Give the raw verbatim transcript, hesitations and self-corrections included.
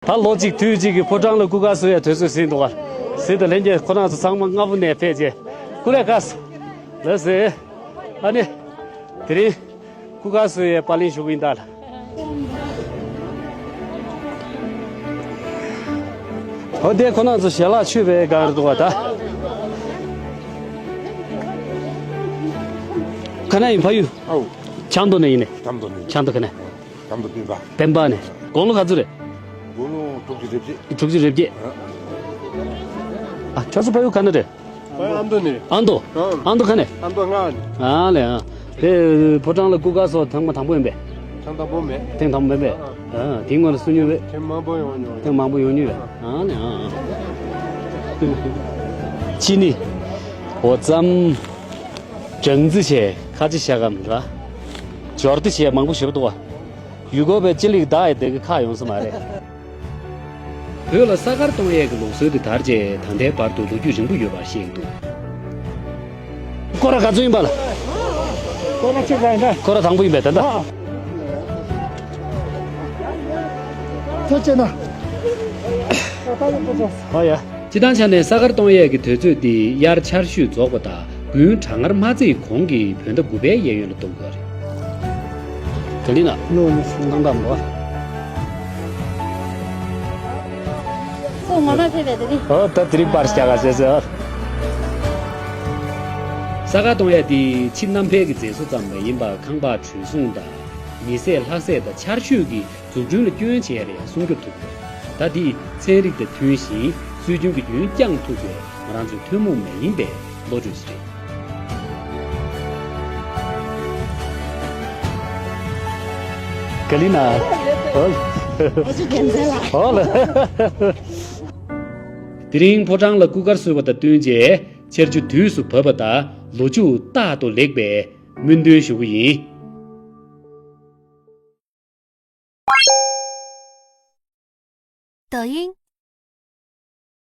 ད་ལོ་གཅིག་དུས་གཅིག་གི་ཕོ་བྲང་ལ་སྐུ་ཁ་གསོ་ཡའི་དུས་ཚོད་ཟིན་འདུག་ག་ཟིན་དུ་ལྷན་རྒྱས་ཁོ་རང་ཚོ་ཚང་མ་སྔ་པོ་ནས་ཕེབས་རྗེས་སྐུ་ལས་ཁ་ལ་ཟེར། ཨ་ནི། དེ་རིང་སྐུ་ཁ་གསོ་ཡའི་པར་ལེན་ཞུ་གི་ཡིན་ད། ཨོ་དེ་ཁོ་རང་ཚོ་ཞལ་ལག་མཆོད་པའི་སྒང་རེད་འདུག་ག་ད། ག་ན་ཡིན་ཕ་ཡུལ། ཨའོ། ཆབ་མདོ་ནས་ཡིན་ནས། ཆབ་མདོ་ནས། ཆབ་མདོ་ག་ནས། ཆབ་མདོ་སྤེན་པ། སྤེན་པ་ནས། དགུང་ལོ་ག་ཚོད་རེད། དགུང་ལོ་དྲུག་ཅུ་རེ་བརྒྱད། དྲུག་ཅུ་རེ་བརྒྱད། ཨ། ཁྱོད་ཚོ་ཕ་ཡུལ་ག་ནས་རེད། ཕ་ཡུལ་ཨ་མདོ་ནས་རེད། ཨ་མདོ། ཨང་། ཨ་མདོ་ག་ནས། ཨ་མདོ་ལྔ་ནས། ཨ་ལས་ཨ། དེ་ཕོ་བྲང་ལ་སྐུ་ཁ་གསོ་ཐེངས་མ་དང་པོ་ཡིན་པས། ཐེངས་དང་པོ་མེད། ཐེངས་དང་པོ་མེད་པས། ཨ། དེའི་སྔོན་ལ་སུ་མྱོང་བས། ཐེངས་མང་པོ་ཡོང་མྱོང་། ཐེངས་མང་པོ་ཡོང་མྱོང་བས། ཨ་ལས་ཨ། ཕྱི་ནི། འོ་ཙམ། སྦྲང་རྩི་བྱས་ཁ་ཆེ་ཤ་སྐམ་ར། འབྱོར་ཏི་བྱས་མང་པོ་ཞེ་པོ་འདུག་བ། ཡུལ་སྐོར་བའི་ཅི་ལིག་བདག་ཡི་དེ་གི་ཁ་ཡོང་ས་མ་རེད། བོད་ལ་ས་དཀར་གཏོང་ཡས་ཀྱི་ལུགས་སྲོལ་དེ་དར་རྗེས་ད་ལྟའི་བར་དུ་ལོ་རྒྱུས་རིང་པོ་ཡོད་པར་བཤད་འདུག་སྐོར་ར་ག་ཚོད་ཡིན་པ་ལ། སྐོར་ར་གཅིག་ར་ཡིན་ད། སྐོར་ར་དང་པོ་ཡིན་པས་ད་ལྟ། ཨ། ཐུགས་རྗེ་གནང་། ཨོ་ཡ། སྤྱི་བཏང་ཆ་ནས་ས་དཀར་གཏོང་ཡས་ཀྱི་དུས་ཚོད་འདི་དབྱར་ཆར་ཞོད་རྫོགས་པ་དང་དགུན་གྲང་ངར་མ་ཚིག་གོང་གི་བོད་ཟླ་དགུ་པའི་གཡས་གཡོན་ལ་གཏོང་དགོས་རེད། དེ་ལི་ན་ལོ་ནི་སུ་གང་ག་མོ། སོ་ངོ་མ་ཕེབས་པའི་དེ་རིང་། ཨོ་ད་དེ་རིང་པར་རྒྱག་ག་བྱས་ཟེར། ས་དཀར་གཏོང་ཡས་འདི་ཕྱི་གནམ་འཕེལ་གྱི་མཛེས་བཟོ་ཙམ་མ་ཡིན་པར་ཁང་པ་གྲུ་གཟུངས་དང་མི་ཟས་ལྷ་ཟས་དང་ཆར་ཆུ་གི་འཛུགས་སྐྲུན་ལ་སྐྱོན་བྱས་ཡ་ལ་ཡང་སྲུང་སྐྱོབ་ཐུབ་དགོས། ད་འདི་ཚན་རིག་དང་མཐུན་ཞིང་སྲོལ་རྒྱུན་གྱི་རྒྱུན་བསྐྱངས་ཐུབ་པའི་ང་རང་ཚོའི་ཐུན་མོང་མ་ཡིན་པའི་བློ་གྲོས་ཤིག་རེད། ག་ལི་ན། ཨོ་ལ། ཨ་ཅོ་རྒྱལ་མཚན་ལགས། ཨོ་ལ། དེ་རིང་ཕོ་བྲང་ལ་སྐུ་མཁར་གསོལ་བ་དང་བསྟུན་རྗེས་ཆར་ཆུ་དུས་སུ་བབས་པ་དང་ལོ་ཕྱུགས་རྟག་ཏུ་ལེགས་པའི་སྨོན་འདུན་ཞུ་གི་ཡིན། 抖音。